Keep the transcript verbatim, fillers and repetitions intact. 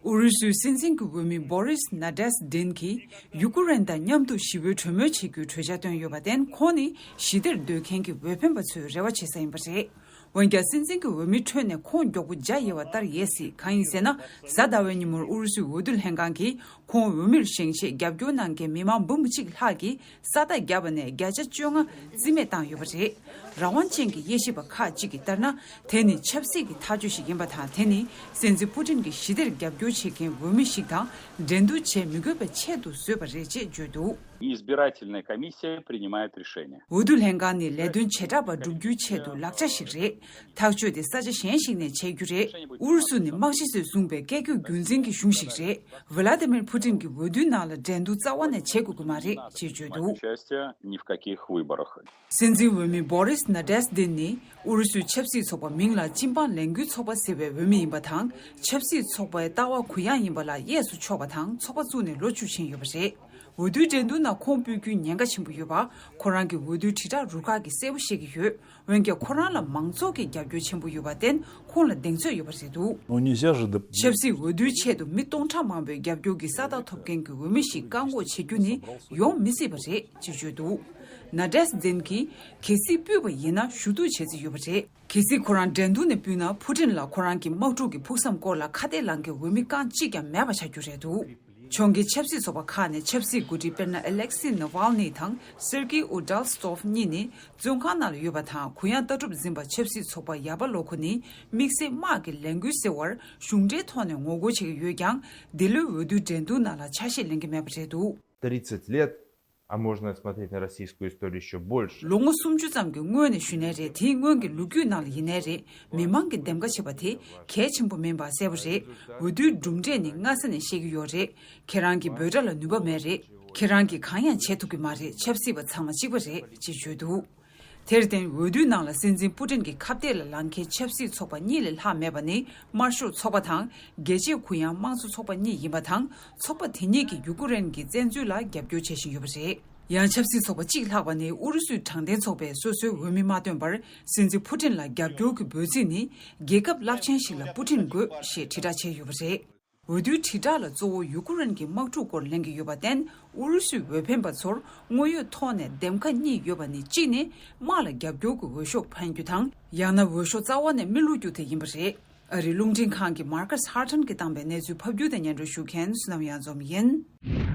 ཨུ་རུ་སུའི་སྲིད་འཛིན་གྱི་འོས་མི་བོ་རིས་ནཱ་ཏེས་ཏིན་གྱིས་ཡུ་ཀུ་རེན་དང་མཉམ་དུ་ཞི་བའི་གྲོས་མོལ་བྱེད་རྒྱུའི་གྲོས་འཆར་བཏོན་ཡོད་པར་བརྟེན། ཁོང་ནི་ཞི་བདེར་སྡོད་མཁན་གྱི་འོས་འཕེན་པ་ཚོས་རེ་བ་བྱེད་ས་ཡིན་པ་རེད། འོན་ཀྱང་། སྲིད་འཛིན་གྱི་འོས་མིའི་ཁྲོད་ནས་ཁོང་མགྱོགས་པོ་རྒྱ་ཡལ་བ་ལྟར་ཡལ་སྲིད། གང་ཡིན་ཟེར་ན། གཟའ་ཟླ་བའི་ཉིན་མོར་ཨུ་རུ་སུའི་འོས་བསྡུ་ལྷན་ཁང་གིས་ཁོང་འོས་མིར་བཞེངས་ཆེད་རྒྱབ་སྐྱོར་གནང་མཁན་མི་མང་འབུམ་གཅིག་ལྷག་གིས་ས་རྟགས་བརྒྱབ་པ་ནས་བརྒྱ་ཆ་བཅོ་ལྔ་རྩིས་མེད་བཏང་ཡོད་པ་རེད། རང་དབང་ཅན་གྱི་དབྱེ་ཞིབ་པ་ཁག་ཅིག་གིས་ལྟར་ན། དེ་ནི་ཆབ་སྲིད་ཀྱི་ཐག་གཅོད་ཞིག་ཡིན་པ་དང་། དེ་ནི་སྲིད་འཛིན་པུ་ཏིན་གྱི་ཞི་བདེར་རྒྱབ་སྐྱོར་བྱེད་མཁན་འོས་མི་ཞིག་དང་འགྲན་བསྡུར་བྱེད་མི་དགོས་པའི་ཆེད་དུ་བཟོས་པ་རེད་ཅེས་བརྗོད་འདུག། Избирательная комиссия принимает решение. འོས་བསྡུ་ལྷན་ཁང་ནི་ལས་དོན་བྱེ་བྲག་པ་བསྒྲུབ་རྒྱུའི་ཆེད་དུ་ལག་ཆ་ཞིག་རེད། ཐག་གཅོད་དེ་ས་ཆ་གཞན་ཞིག་ནས་བྱེད་རྒྱུ་རེད། ཨུ་རུ་སུ་ནི་དམག་སྤྱི་ཚོས་བཟུང་བའི་བཀས་བཀོད་རྒྱུད་འཛིན་གྱི་གཞུང་ཞིག་རེད། ཝི་ལ་ཏི་མིར་ཕུ་ཏིན་གྱིས་འོས་བསྡུའི་ནང་ལ་འགྲན་བསྡུར་རྩ་བ་ནས་བྱེད་དགོས་ཀྱི་མ་རེད་ཅེས་བརྗོད་འདུག། Участия ни в каких выборах. སྲིད་འཛིན་འོས་མི་བོ་རིས་ནཱ་ཏེས་ཏིན་ནི་ཨུ་རུ་སུའི་ཆབ་སྲིད་ཚོགས་པ་མིང་ལ་སྤྱི་འབངས་ལས་འགུལ་ཚོགས་པ་ཟེར་བའི་འོས་མི་ཡིན་པ་དང་། ཆབ་སྲིད་ཚོགས་པའི་ལྟ་བ་གུ་ཡངས་ཡིན་པ་ལ་གཡས་སུ་ཕྱོགས་པ་དང་། ཚོགས་པ་བཙུགས་ནས་ལོ་བཅུ་ཕྱིན་ཡོད་པ་རེད། འོས་བསྡུའི་འགྲན་བསྡུར་ནང་ཁོང་སྤོས་རྒྱུའི་ཉེན་ཁ་ཆེན་པོ་ཡོད་པ། ཁོ་རང་གི་འོས་བསྡུའི་དྲིལ་བསྒྲགས་རུ་ཁག་གིས་གསལ་པོ་བཤད་ཀྱི་ཡོད། འོན་ཀྱང་། ཁོ་རང་ལ་མང་ཚོགས་ཀྱི་རྒྱབ་སྐྱོར་ཆེན་པོ་ཡོད་པར་བརྟེན། ཁོང་ལ་གདེང་ཚོད་ཡོད་པ་རེད་འདུག། Ну, нельзя же доп- ཆབ་སྲིད་འོས་བསྡུའི་ཆེད་དུ་མི་སྟོང་ཕྲག་མང་པོའི་རྒྱབ་སྐྱོར་གྱི་ས་རྟགས་ཐོབ་མཁན་གྱི་འོས་མི་ཞིག་བཀག་འགོག་བྱེད་རྒྱུ་ནི་ཡོང་མི་སྲིད་པ་རེད་ཅེས་བརྗོད་འདུག། ནཱ་ཏེས་ཏིན་གྱིས། གལ་སྲིད་སྤོས་པ་ཡིན་ན་ཞུ་གཏུག་བྱེད་རྩིས་ཡོད་པ་རེད། གལ་སྲིད་ཁོ་རང་འགྲན་བསྡུར་ནས་སྤོས་ན། ཕུ་ཏིན་ལ་ཁོ་རང་གི་དམག་འཁྲུག་གི་ཕུགས་བསམ་སྐོར་ལ་ཁ་གཏད་ལངས་མཁན་འོས་མི་རྐང་གཅིག་ཀྱང་མེད་པ་ཆགས་རྒྱུ་རེད་འདུག། ཕྱོགས་འགལ་ཆབ་སྲིད་ཚོགས་པ་ཁག་ནས་ཆབ་སྲིད་འགོ་ཁྲིད་དཔེར་ན། ཨེ་ལེག་སི་ནཱ་ཝལ་ནི་དང་སེར་ཀི་ཨུ་ཌལ་སྟོབ་གཉིས་ནི་བཙོན་ཁང་ནང་ལ་ཡོད་པ་དང་། གུ་ཡངས་ལྟ་གྲུབ་འཛིན་པ་ཆབ་སྲིད་ཚོགས་པ་ཡ་པ་ལོ་ཁོ་ནི་དམིགས་བསལ་དམག་གི་ལས་འགུལ་ཟེར་བར་གཞུང་འབྲེལ་ཐོག་ནས་ངོ་རྒོལ་བྱེད་ཀྱི་ཡོད་ཀྱང་། འདི་ལོའི་འོས་བསྡུའི་འགྲན་བསྡུར་ནང་ལ་ཆ་ཤས་ལེན་གྱི་མེད་པ་རེད་འདུག། Тридцать лет, а можно смотреть на российскую историю еще больше. ལོ་ངོ་སུམ་ཅུ་ཙམ་གྱི་སྔོན་ནས་ཞུས་ནའི་རེད། དེའི་སྔོན་གྱི་ལོ་རྒྱུས་ནང་ལ་ཡིན་ནའི་རེད། མི་མང་གི་འདེམས་ཀ་བྱེད་པ་དེ་གལ་ཆེན་པོ་མིན་པ་གསལ་པོ་རེད། འོས་བསྡུའི་གྲུབ་འབྲས་ནི་སྔ་ས་ནས་ཤེས་ཀྱི་ཡོད་རེད། ཁྱེད་རང་གི་འབོད་སྒྲ་ལ་ནུས་པ་མེད་རེད། ཁྱེད་རང་གིས་གང་ཡང་བྱེད་ཐུབ་ཀྱི་མ་རེད། ཆབ་སྲིད་པ་ཚང་མ་གཅིག་པ་རེད་ཅེས་བརྗོད་འདུག། དེར་བརྟེན། འོས་བསྡུའི་ནང་ལ་སྲིད་འཛིན་པུ་ཏིན་གྱི་ཁ་གཏད་ལ་ལངས་མཁན་ཆབ་སྲིད་ཚོགས་པ་གཉིས་ལས་ལྷག་མེད་པ་ནི། དམར་ཤོག་ཚོགས་པ་དང་། རྒྱལ་གཅེས་གུ་ཡངས་དམངས་གཙོ་ཚོགས་པ་གཉིས་ཡིན་པ་དང་། ཚོགས་པ་དེ་གཉིས་ཀྱིས་ཡུ་ཀུ་རེན་གྱི་བཙན་འཛུལ་ལ་རྒྱབ་སྐྱོར་བྱེད་བཞིན་ཡོད་པ་རེད། ཡང་། ཆབ་སྲིད་ཚོགས་པ་གཅིག་ལྷག་པ་ནི་ཨུ་རུ་སུའི་དྲང་བདེན་ཚོགས་པས་སོ་སོའི་འོས་མི་མ་བཏོན་པར། སྲིད་འཛིན་པུ་ཏིན་ལ་རྒྱབ་སྐྱོར་གྱི་འབོད་ཚིག་ནི། རྒྱལ་ཁབ་རླབས་ཆེན་ཞིག་ལ་པུ་ཏིན་དགོས་ཞེས་དྲིལ་བསྒྲགས་བྱས་ཡོད་པ་རེད། འོས་བསྡུའི་དྲིལ་བསྒྲགས་ལ་གཙོ་བོ་ཡུ་ཀུ་རེན་གྱི་དམག་འཁྲུག་སྐོར་གླེང་གི་ཡོད་པར་བརྟེན། ཨུ་རུ་སུའི་འོས་འཕེན་པ་ཚོར་དངོས་ཡོད་ཐོག་ནས་འདེམས་ཁ་གཉིས་ཡོད་པ་ནི། གཅིག་ནི་དམག་ལ་རྒྱབ་སྐྱོར་གྱི་འོས་ཤོག་འཕེན་རྒྱུ་དང་། ཡང་ན་འོས་ཤོག་རྩ་བ་ནས་མི་བླུག་རྒྱུ་དེ་ཡིན་པ་རེད། ཨ་རིའི་རླུང་འཕྲིན་ཁང་གི་མར་ཁ་སི་ཧར་ཐན་གྱིས་བཏང་པའི་གནས་ཚུལ་ཕབ་སྒྱུར་དང་སྙན་སྒྲོན་ཞུ་མཁན་བསོད་ནམས་གཡང་འཛོམས་ཡིན།